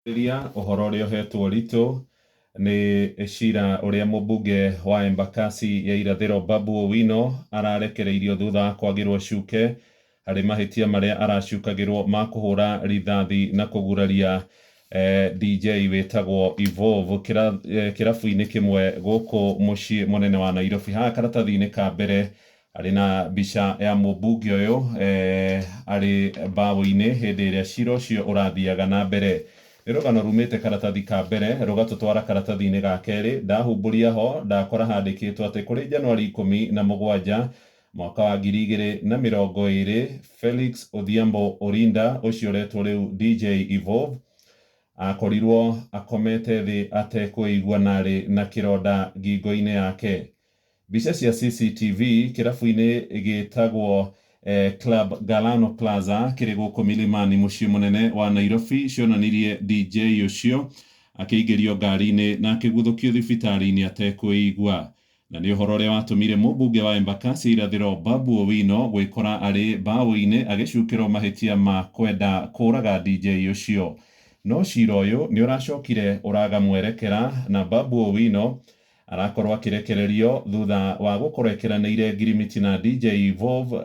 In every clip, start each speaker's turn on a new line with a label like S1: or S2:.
S1: Rĩrĩa ũhoro ũrĩa ũhetwo ũritũ nĩ cira ũrĩa mũmbunge wa Embakasi ya irathĩro Babu Owino ararekereirio thutha wa kwagĩrwo cuke harĩ mahĩtia marĩa aracukagĩrwo ma kũhũra rithathi na kũguraria DJ wĩtagwo Evolve kĩrabu-inĩ kĩmwe gũkũ mũciĩ mũnene wa Nairobi. Haha karatathi-inĩ ka mbere harĩ na mbica ya mũmbunge ũyũ arĩ mbaũ-inĩ hĩndĩ ĩrĩa cira ũcio ũrathiaga na mbere. Nĩ rũgano rumĩte karatathi ka mbere rũgatũtwara karatathi-inĩ ga kerĩ. Ndahumbũria ho ndakora handĩkĩtwo atĩ kũrĩ Januari 17 mwaka wa 2020, Felix Odhiambo Orinda ũcio ũretwo rĩu DJ Evolve akorirwo akomete thĩ atekwĩigua na arĩ na kĩronda ngingo-inĩ yake. Mbica cia CCTV kĩrabu-inĩ gĩtagwo Club Galano Plaza kĩrĩ gũkũ Milimani mũciĩ mũnene wa Nairobi cionanirie DJ ũcio akĩingĩrio ngari-inĩ na akĩguthũkio thibitarĩ-inĩ atekwĩigua. Na nĩ ũhoro ũrĩa watũmire mũmbunge wa Embakasi irathĩro Babu Owino gwĩkora arĩ mbaũ-inĩ agĩcukĩrwo mahĩtia ma kwenda kũraga DJ ũcio. No cira ũyũ nĩ ũracokire ũraga mwerekera na Babu Owino arakorwo akĩrekererio thutha wa gũkorwo ĩkĩranĩire ngirimiti na DJ Evolve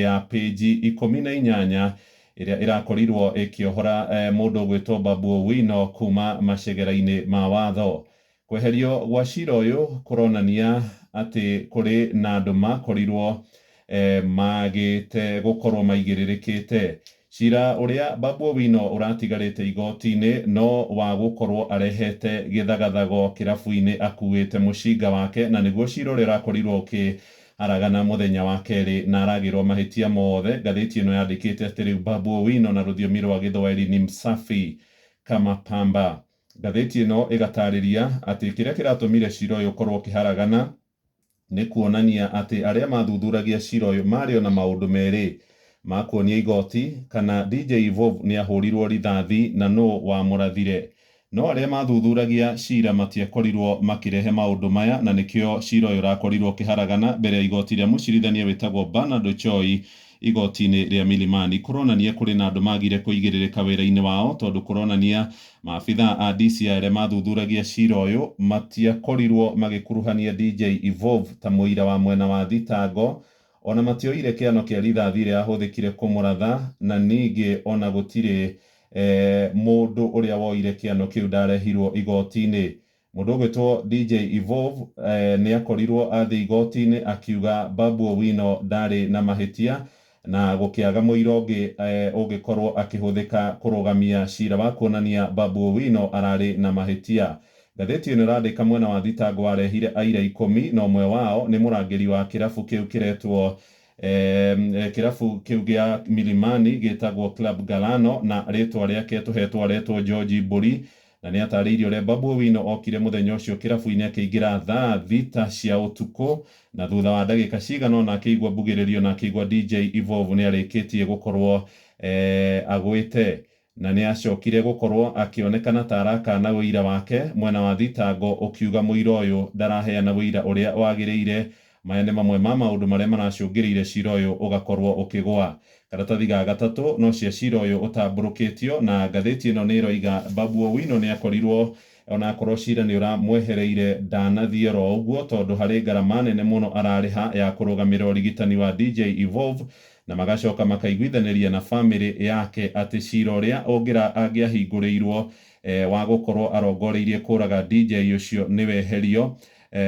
S1: ya pĩnji 18 ĩrĩa ĩrakorirwo ĩkĩohora mũndũ ũgwĩtwo Babu Owino kuma macegera-inĩ ma watho. Kweherio gwa cira ũyũ kũronania atĩ kũrĩ na andũ makorirwo magĩte gũkorwo maigĩrĩrĩkĩte. Cira ũrĩa Babu Owino ũratigarĩte igoti-inĩ no wa gũkorwo arehete gĩthagathago kĩrabu-inĩ akuĩte mũcinga wake, na nĩguo cira ũrĩa ũrakorirwo ũkĩharagana mũthenya wa kerĩ na aragĩrwo mahĩtia mothe. Ngathĩti ĩno yandĩkĩte atĩ rĩu Babu Owino na rũthiomi rwa Gĩthwaĩri ni msafi kama pamba. Ngathĩti ĩno ĩgatarĩria atĩ kĩrĩa kĩratũmire cira ũyũ ũkorwo ũkĩharagana nĩ kuonania atĩ arĩa mathuthuragia cira ũyũ marĩ ona maũndũ merĩ ma kuonia igoti kana DJ Evolve nĩ ahũrirwo rithathi na nũ wamũrathire. No arĩa mathuthuragia cira matiakorirwo makĩrehe maũndũ maya, na nĩkĩo cira ũyũ ũrakorirwo ũkĩharagana mbere ya igoti rĩa mũcirithania wĩtagwo Bernard Ochoi igoti-inĩ rĩa Milimani. Kũronania kũrĩ na andũ magire kũigĩrĩrĩka wĩra-inĩ wao, tondũ kũronania maabitha a DCI arĩa mathuthuragia cira ũyũ matiakorirwo magĩkuruhania DJ Evolve ta mũira wa mwena wa thitango, ona matioire kĩano kĩa rithathi ĩrĩa yahũthĩkire kũmũratha, na ningĩ ona gũtirĩ mũndũ ũrĩa woire kĩano kĩu ndarehirwo igoti-inĩ. Mũndũ ũgwĩtwo DJ Evolve nĩ akorirwo athiĩ igoti-inĩ akiuga Babu Owino ndarĩ na mahĩtia, na gũkĩaga mũira ũngĩ ũngĩkorwo akĩhũthĩka kũrũgamia cira wa kuonania Babu Owino ararĩ na mahĩtia. Ngathĩti ĩno ĩrandĩka mwena wa thitango warehire aira 10, na ũmwe wao nĩ mũrangĩri wa kĩrabu kĩu kĩretwo kĩrabu kĩu gĩa Milimani gĩtagwo Club Galano, na rĩtwa rĩake tũhetwo aretwo George Mbũri, na nĩ atarĩirie ũrĩa Babu Owino okire mũthenya ũcio kĩrabu-inĩ akĩingĩra thaa 6 cia ũtukũ, na thutha wa ndagĩka cigana ũna akĩigua mbugĩrĩrio na akĩigua DJ Evolve nĩ arĩkĩtie gũkorwo agwĩte, na nĩ acokire gũkorwo akĩonekana ta arakana ũira wake. Mwena wa thitango ũkiuga mũira ũyũ ndaraheana ũira ũrĩa wagĩrĩire. Maya nĩ mamwe ma maũndũ marĩa maracũngĩrĩire cira ũyũ ũgakorwo ũkĩgũa. Karatathi ga gatatũ no cia cira ũyũ ũtambũrũkĩtio, na ngathĩti ĩno nĩ ĩroiga Babu Owino nĩ akorirwo onakorwo cira nĩ ũramwehereire ndanathiĩ oro ũguo, tondũ harĩ ngarama nene mũno ararĩha ya kũrũgamĩrĩra ũrigitani wa DJ Evolve, na magacoka makaiguithanĩria na bamĩrĩ yake atĩ cira ũrĩa angĩahingũrĩirwo wa gũkorwo arongoreirie kũraga DJ ũcio nĩ weherio.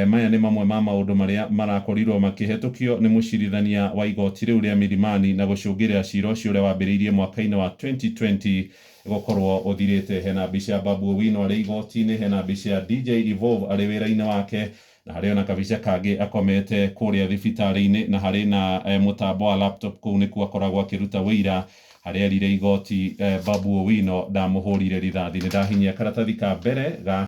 S1: Maya nĩ mamwe ma maũndũ marĩa marakorirwo makĩhetũkio nĩ mũcirithania wa igoti rĩu rĩa Milimani na gũcũngĩrĩra cira ũcio ũrĩa wambĩrĩirie mwaka-inĩ wa 2020 gũkorwo ũthirĩte. Hena mbica ya Babu Owino arĩ igoti-inĩ, hena mbica ya DJ Evolve arĩ wĩra-inĩ wake, na harĩ ona kabica kangĩ akomete kũrĩa thibitarĩ-inĩ, na harĩ na mũtambo wa laptop kũu nĩkuo akoragwo akĩruta wĩira harĩa erire igoti Babu Owino ndamũhũrire rithathi. Nĩ ndahinyia karatathi ka mbere ga